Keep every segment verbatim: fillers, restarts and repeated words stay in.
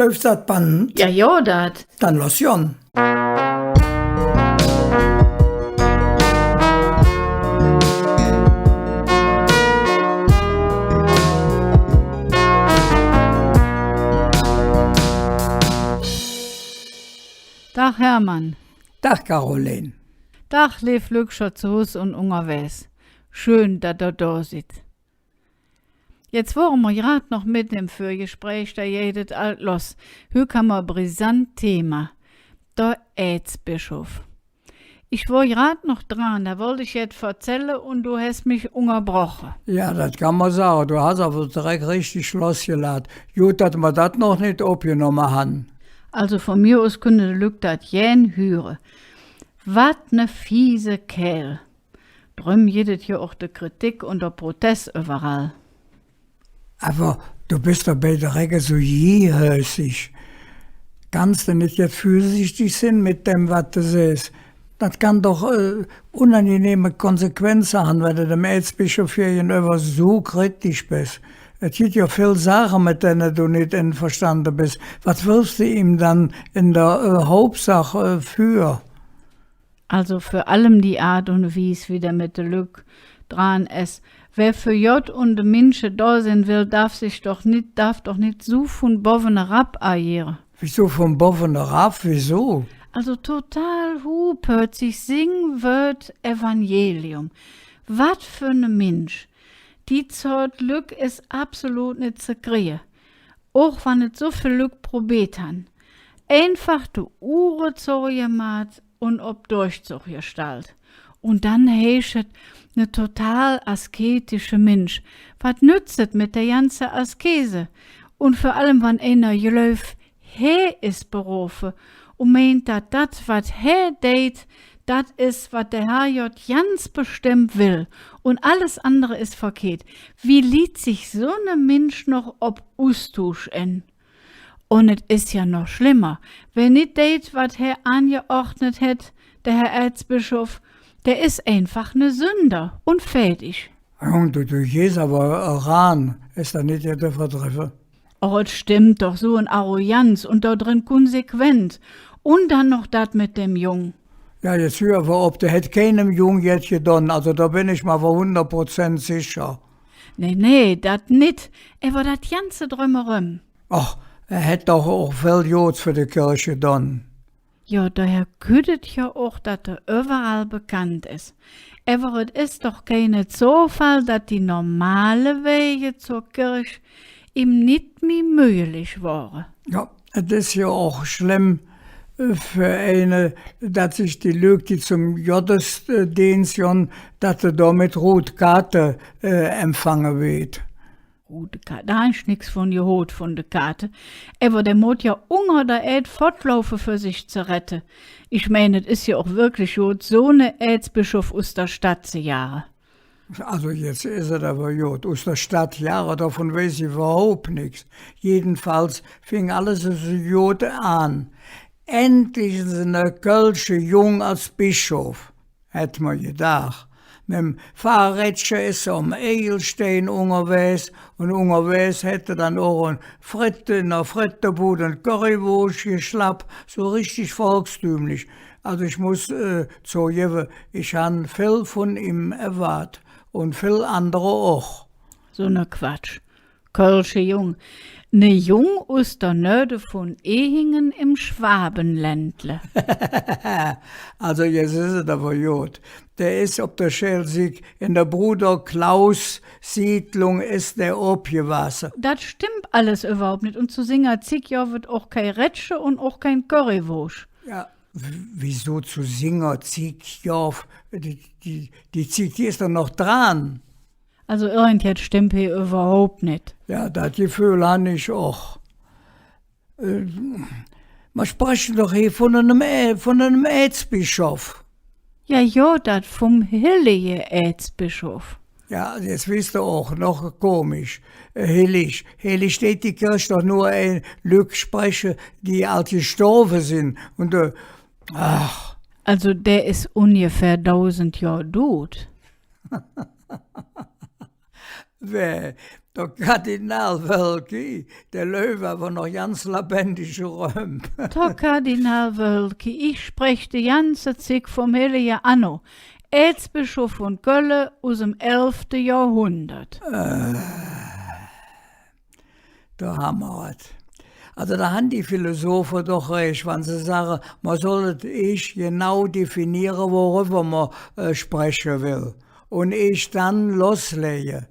Läuf dat Band? Jo, jo, dat. Dann loss gonn. Dag, Hermann. Dag, Caroline. Dag, leev Lückcher zo Hus un ungerwägs. Schön, dat ehr do sid. Jetz wore mer grad noch medden em Vürgespräch, do geiht et ald loss. Hügg han mer e brisant Thema. Der Ääzbischoff. Ich wor grad noch dran, do wollt ich jet verzälle un do häs mich ungerbroche. Jo, dat kann mer sage. Do häs ävver direk richtig lossgelaht. God, dat mer dat noch nit opgenomme han. Alsu vun mir us künne de Lück dat gään hüre. Wat ne fiese Kääl. Dröm gitt et jo och de Kritik un der Protess üvverall. Ävver do bes doch bei der Regel su jiehösig. Kanns de nit jet vürsichtig sin met däm, wat de sähs? Dat kann doch, äh, unangenehme Konsequenze han, wann de däm Ääzbischoff gägenüvver su kritisch bes. Et gitt jo vill Saache, met denne do nit enverstande bes. Wat wirfs de im dann en der, äh, Haupsaach, äh, vür? Alsu vür allem die Aat un Wies, wie dä met de Lück dran es. Wä för Godd un de Minsche do sin well, darf sich doch nit, darf doch nit su vun bovven erav agiere. Wiesu vun bovven erav? Wiesu? Alsu total hupötzig, sing Wööd Evangelium. Wat för ne Minsch. Die Zoot Lück es absolut nit ze krige. Och wann et su vill Lück probeet han. Einfach de Uhre zogemaht un op Durchzog gestallt. Un dann heiß et, ne total asketische Minsch. Wat nötz et met der ganze Askese? Un vör allem, wann einer gläuv, hä es berofe un meint, dat dat, wat hä deit, dat es, wat der Herrgodd ganz bestemmp well, un alles andere es verkeht. Wie liet sich su ne Minsch noch op Ustuusch en? Un et es jo noch schlemmer, wä nit deit, wat hä aangeordnet hät, der Herr Ääzbischoff, dä es einfach ne Sünder un fäädig. Jung, do, do geihs ävver eran, es dat nit jet üvverdrevve? Och, et stemmp doch, su en Arroganz un do dren konsequent. Un dann noch dat met däm Jung. Jo, jetz hür ävver op, dä hät keinem Jung jet gedon, alsu do ben ich mer ävver hundert Prozent secher. Nä, nä, dat nit, ävver dat ganze Drömeröm. Och, hä hät doch och vill Godes för de Kirch gedon. Jo, doher kütt et jo och, dat hä üvverall bekannt es. Ävver et es doch keine Zofall, dat die normale Wäge zor Kirch im nit mih möglich wore. Jo, et es jo och schlemm, äh, för eine, dat sich die Lück, die zom Goddesdeens gonn, dat hä do met rud Kaate, äh, empfange weed. Rud Kaat, do han ich nix vun gehoot, vun de Kaate. Ävver dä moot jo unger der Ääd fottlaufe, för sich ze rette. Ich mein, et es jo och wirklich god, su ne Ääzbischoff us der Stadt ze jage. Alsu, jetz es et ävver god. Us der Stadt jage, dovun weiß ich üvverhaup nix. Jedenfalls fing alles esu god aan. Endlich es ne kölsche Jung als Bischoff. Hät mer gedaach. Mem Fahrrädche es hä om Eigelstein ungerwägs, un ungerwägs hät hä dann och en Fritte, en der Frittebud en Currywoosch geschlapp, su richtig volkstümlich. Alsu ich muss, äh, zogevve, ich han vill vun im erwaadt un vill andere och. Su ne Quatsch. Kölsche Jung. Ne Jung us der Nöhde vun Ehingen em Schwabenländle. Alsu, jetz es et ävver god. Dä es op der Schäl Sick, en der Bruder-Klaus-Siedlung es dä opgewahße. Dat stemmp alles üvverhaup nit. Un zo singer Zigg gov et och kei Rädche un och kein Currywoosch. Jo, w-, wiesu zo singer Zigg gov? Die, die, die Zigg, die es doch noch dran. Alsu irgendjet stemmp hee üvverhaup nit. Jo, dat Geföhl han ich och. Äh, mer spreche doch hee vun enem Ä-, vun enem Ääzbischoff. Jo, jo, dat vum hellige Ääzbischoff. Jo, jetz weed et och noch komisch. Äh, hellig. Hellig deit die Kirch doch nor en Lück spreche, die ald gestorve sin. Un, äh, ach. Alsu, dä es ungefähr dausend Johr dud. Wä? Der Kardinal Wölki, dä läuf ävver noch ganz lebendig eröm. Der Kardinal Wölki, ich sprech de ganze Zigg vum hellige Anno, Ääzbischoff vun Kölle us dem elfte Johrhundert. Äh, do han mer et. Also, do han die Philosophe doch rääch, wann se sage, mer soll et eesch genau definiere, worüvver mer, äh, spreche well. Un eesch dann losläge.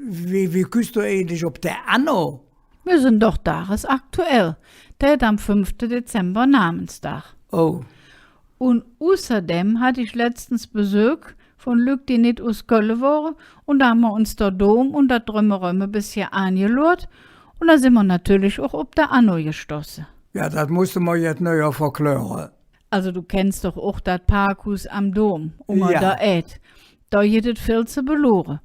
Wie, wie küss do eigentlich op der Anno? Mir sin doch dagesaktuell. Dä hät am fünfte Dezember Namensdag. Oh. Un usserdäm hatt ich letztens Besök vun Lück, die nit us Kölle wore, un do han mer uns der Dom un dat Drömeröm e bessche aangeluurt, un do sin mer natörlich och op der Anno gestosse. Jo, dat muss de mer jetz nöher verkläre. Also, do kenns doch och dat Parkhuus am Dom, unger der Ääd. Do gitt et vill ze beluure.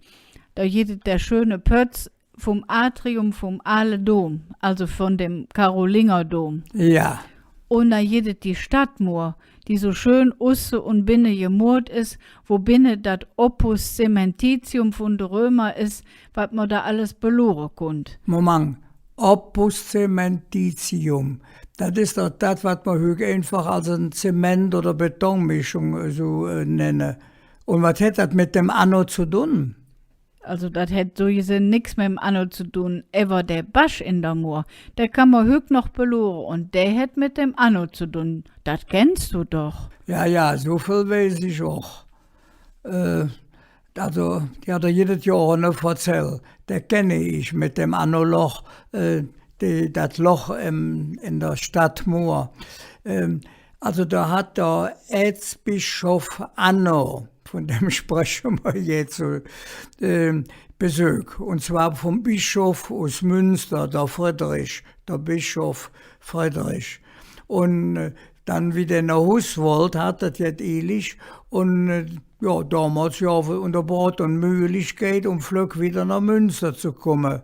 Do gitt et der schöne Pötz vum Atrium vum ale Dom, also vun dem Karolingerdom. Jo. Un do gitt et die Stadtmuur, die su schön usse un binne gemuurt es, wo binne dat Opus Caementitium vun de Römer es, wat mer do alles beluure kunnt. Moment, Opus Caementitium, dat es doch dat, wat mer hügg einfach als en Zement- oder Betonmischung, äh, su, äh, nenne. Un wat hät dat met dem Anno ze dun? Also, dat hät su gesinn nix met dem Anno ze dun, ävver der Basch en der Muur, dä kann mer hügg noch beluure, un dä hät met dem Anno ze dun. Dat kenns do doch. Jo, jo, su vill weiß ich och. Äh, also, die hät der jedes Johr ene verzällt. Dä kenne ich met dem Anno-Loch, äh, die, dat Loch em, en der Stadtmuur. Ähm, also, do hät der Ääzbischoff Anno, vun däm spreche mer jetz, äh, Besök. Un zwar vum Bischoff us Münster, der Friedrich, der Bischoff Friedrich. Un, äh, dann, wie dä noh Hus wollt, hatt dä jet ielig. Un, äh, jo, domols, jo, un der bruch en Möglichkeit, öm flöck widder noh Münster ze kumme.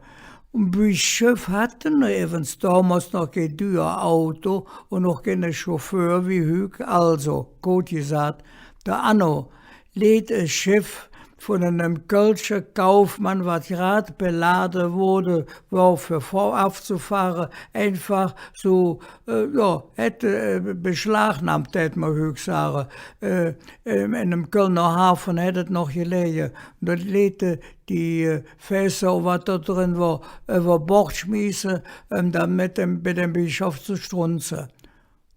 Un Bischöf hatte evvens domols noch kei düür Auto un och keine Chauffeur wie hügg. Also, koot gesaht, der Anno leet e Scheff vun enem kölsche Kaufmann, wat grad belade woodt, wor för, för avzefahre, einfach su, äh, jo, hät, äh, beschlagnahmt, dät mer hügg sage. Äh, ähm, en dem Kölner Hafe hät et noch geläge. Un do leet hä die, äh, Fässer, wat do dren wor, üvver Bord schmieße, ähm, dann met dem, bei dem Bischoff ze strunze.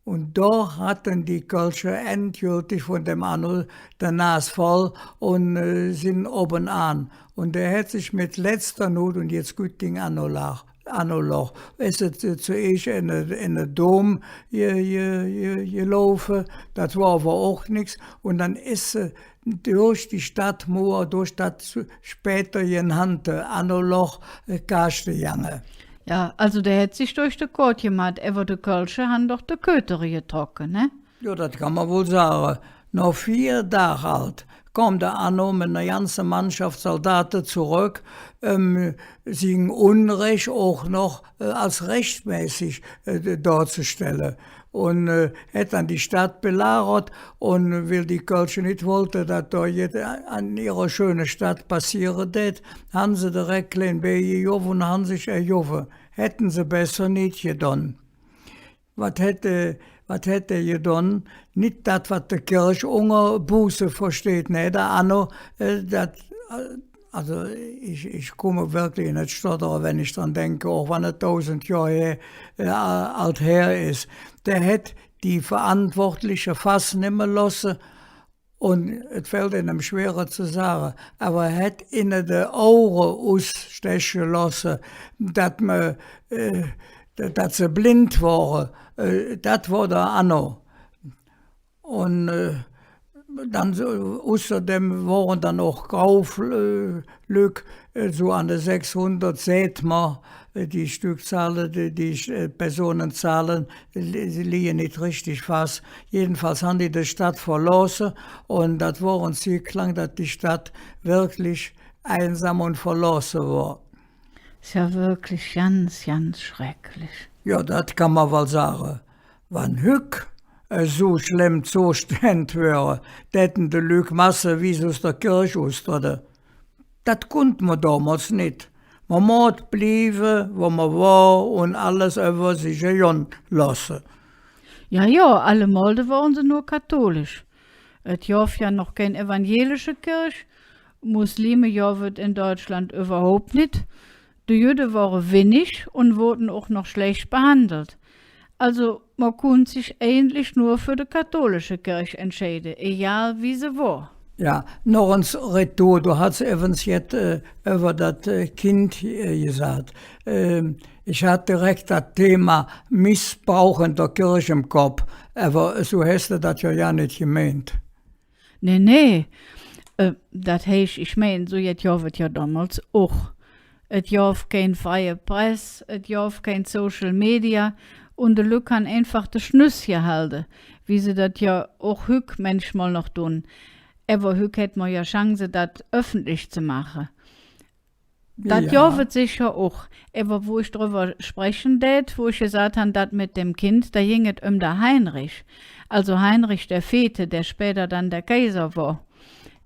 Un do hatte die Kölsche endgültig vun dem Anno de Nas voll un, äh, sin obben aan. Un dä hät sich met letzter Not, un jetz kütt et Anno-Loch, Anno-Loch, es et, äh, zoeesch en, en der Dom ge-, ge-, ge-, gelaufe, dat wor ävver och nix. Un dann es et, äh, durch die Stadtmuur, durch dat später genannte Anno-Loch, äh, Kaaschte gegange. Jo, also dä hät sich durch de Kood gemaht, ävver de Kölsche han doch de Kötere getrocke, ne? Jo, dat kann mer wall sage. Noh veer Dag ald kom der Anno met ener ganze Mannschaft Zaldate zoröck, öm sing Unrääch och noch, äh, als räächtmäßig, äh, dorzestelle. Un, äh, hät dann die Stadt belagert, un weil die Kölsche nit wollte, dat do jet an ehrer schöne Stadt passeere dät, han se direk klein beigegovve un han sich ergovve. Hätte se besser nit gedon. Wat hät, äh, wat hät dä gedon? Nit dat, wat de Kirch unger Buße versteiht, ne? Der Anno, äh, dat, äh, also, ich, ich kumme wirklich en et Stottere, wann ich dran denke, och wann et dausend Johr her, äh, ald her es. Dä hät die Verantwortliche fassnemme looße, un et fällt einem schwer ze sage, ävver hät inne de Auge ussteche looße, dat mer, äh, dat se blind wore, äh, dat wor der Anno. Un, äh, dann su, usserdäm wore dann och Kauf-, äh, Lück, äh, su an de sechshundert, säht mer, äh, die Stöckzahl, die, die, äh, Personenzahl, äh, li-, se lige nit richtig fass. Jedenfalls han die de Stadt verlooße, un dat wor en Zigg lang, dat die Stadt wirklich einsam un verlooße wor. Es jo wirklich ganz, ganz schrecklich. Jo, dat kann mer wall sage. Wann hügg, äh, su schlemm Zoständ wöre, däte de Lück massewies us der Kirch ustrede. Dat kunnt mer domols nit. Mer moot blieve, wo mer wor, un alles üvver sich ergonn looße. Jo, jo, allemol, do wore se nor katholisch. Et gov jo noch kein evangelische Kirch, Muslime gov et en Deutschland üvverhaup nit. De Jüdde wore winnig un woodte och noch schlääch behandelt. Alsu, mer kunnt sich eigentlich nor för de katholische Kirch entscheide, egal wie se wor. Jo, noch ens retour, do häs evvens jet, äh, üvver dat, äh, Kind, äh, gesaht. Ähm, ich hatt direk dat Thema Missbrauch en der Kirch em Kopp, ävver su häs do dat jo, jo nit gemeint. Nä, nä. Äh, dat heiß, ich mein, su jet gov et jo domols och. Et gov kein freie Press, et gov kein Social Media, un de Lück han einfach de Schnüss gehalde, wie se dat jo och hügg mänchmol noch dun. Ävver hügg hät mer jo Chance, dat öffentlich ze maache. Dat gov et secher och. Ävver wo ich drüvver spreche dät, wo ich gesaht han, dat met dem Kind, do ging et öm der Heinrich. Alsu Heinrich der Veete, dä späder dann der Kaiser wor.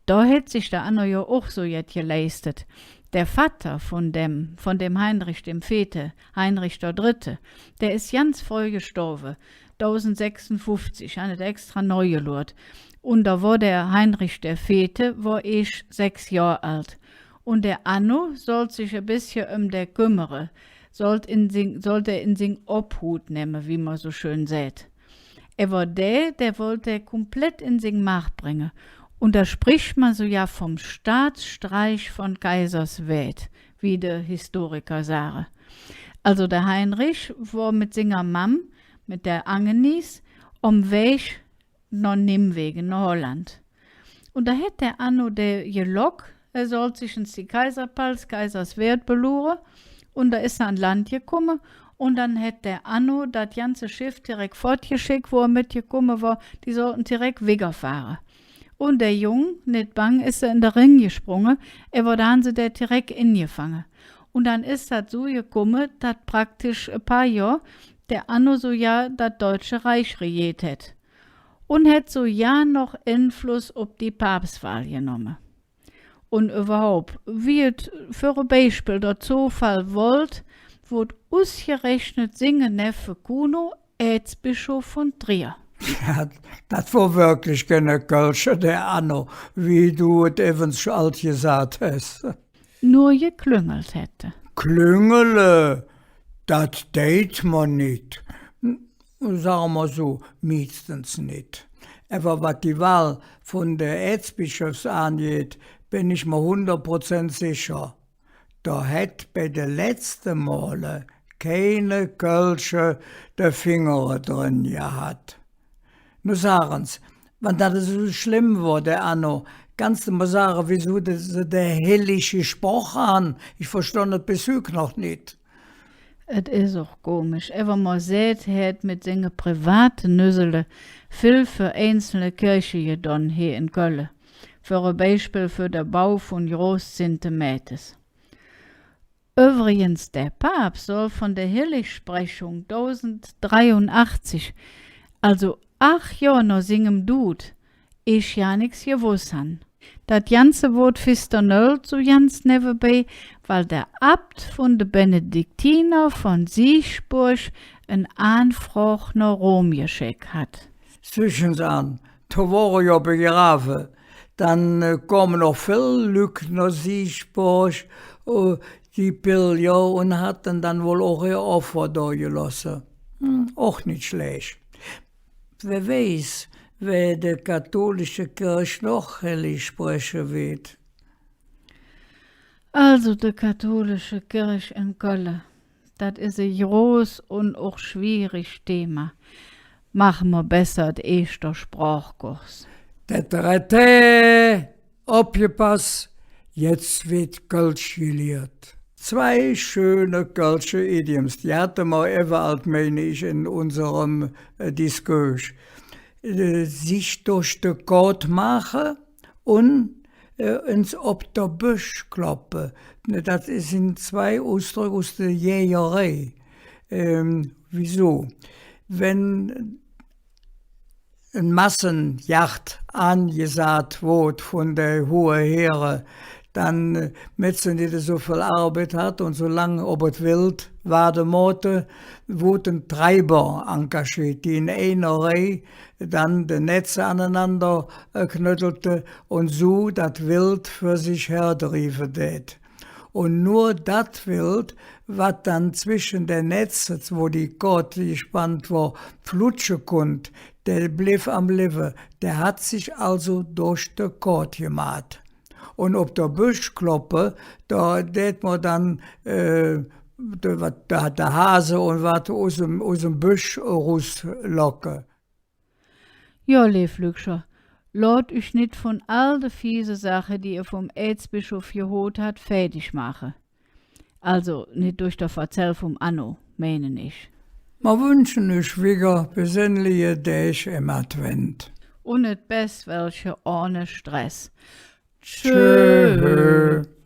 Do hät sich der Anno jo och su jet geleistet. Der Vatter vun dem, vun dem Heinrich dem Veete, Heinrich der Drette, dä es ganz fröh gestorve, dusendsekssunfuffzig, han et extra neu geluurt. Un do wor der Heinrich der Veete, wor eesch sechs Johr ald. Un der Anno sollt sich e bessche öm dä kümmere, sollt en sing, sollt dä en sing Obhut nemme, wie mer su schön säht. Ävver dä, dä wollt dä komplett en sing Maach bränge. Un do sprich mer su jo vum Staatsstreich vun Kaiserswerth, wie de Historiker sage. Alsu der Heinrich wor met singer Mamm, met der Angenies, om Wäg noh Nimwegen, noh Holland. Un do hät der Anno dä gelock, hä sollt sich ens die Kaiserpalz, Kaiserswerth beluure. Un do es hä an Land gekumme. Un dann hät der Anno dat ganze Scheff direk fottgescheck, wo hä metgekumme wor, die sollte direk wiggerfahre. Un der Jung, nit bang, es hä en der Rhing gesprunge, ävver do han se dä direk engefange. Un dann es dat su gekumme, dat praktisch e paar Johr der Anno su jo dat Deutsche Reich regeet hät. Un hät su jo noch Enfluss op die Papswahl genomme. Un üvverhaup, wie et för e Beispill der Zofall wollt, woodt usgerechnet singe Neffe Kuno Ääzbischoff vun Trier. Jo, dat wor wirklich keine Kölsche, der Anno, wie do et evvens ald gesaht häs. Nor geklüngelt hät hä. Klüngele, dat deit mer nit. Sage mer su, miestens nit. Ävver wat die Wahl vun de Ääzbischöffs aangeiht, ben ich mer hundert Prozent secher. Do hät bei de letzte Mole keine Kölsche de Fingere dren gehatt. No sag ens, wann dat esu schlemm wor, der Anno, kanns de mer sage, wiesu de, se dä hellig gesproche han? Ich verstonn et bes hügg noch nit. Et es och komisch, ävver mer säht, hä hät met singe private Nüsele vill för einzelne Kirche gedon hee en Kölle. För e Beispill för der Bau vun Groß Zinte Määtes. Üvvrigens, der Paps soll vun der Helligsprechung dusend dreiunachzig, alsu aach Johr noh singem Dud, eesch gar nix gewoss han. Dat ganze woodt fisternöllt su ganz nevvenbei, weil der Abt vun de Benediktiner vun Siegburg en Aanfrog noh Rom gescheck hät. Süch ens aan, do wor hä jo begrave. Dann, äh, kome noch vill Lück noh Siegburg, äh, die Pilger, un hatte dann wall och ehr Offer do gelooße. Hm, och nit schlääch. Wä weiß, wä de katholische Kirch noch hellig spreche weed. Alsu, de katholische Kirch en Kölle, dat es e groß un och schwierig Thema. Maache mer besser et eeschte Sprochkurs. Täterätä, opgepass, jetz weed Kölsch geliert. Zwei schöne kölsche Idioms, die hatte mer evvens ald, meine ich, en unserem, äh, Diskurs. Äh, sich durch de Kot maache un, äh, ens op der Bösch kloppe. Dat sin zwei Usdröck us der Jägerei. Ähm, wiesu? Wenn en Massejagd aangesaht woodt vun de hohe Hääre, dann, äh, met se nit esu vill Arbeid hatt un su lang op et Wild waade moote, woodte Treiber engageet, die en einer Reih dann de Netze anenander, äh, knöddelte un su dat Wild för sich herdrieve dät. Un nor dat Wild, wat dann zwesche de Netze, wo die Kood gespannt wor, flutsche kunnt, dä bleev am Levve, dä hät sich alsu durch de Kood gemaht. Un op der Bösch kloppe, do dät mer dann, äh, de, wat, de, de Hase un wat us dem, us dem Bösch eruslocke. Jo, leev Lückcher, loot üch nit vun all de fiese Saache, die ehr vum Ääzbischoff gehoot hat, fäädig maache. Alsu, nit durch der Verzäll vum Anno, meinen ich. Mer wünsche üch wigger besinnliche Däg em Advent. Un et bess welche ohne Stress. Tschö. Tschö.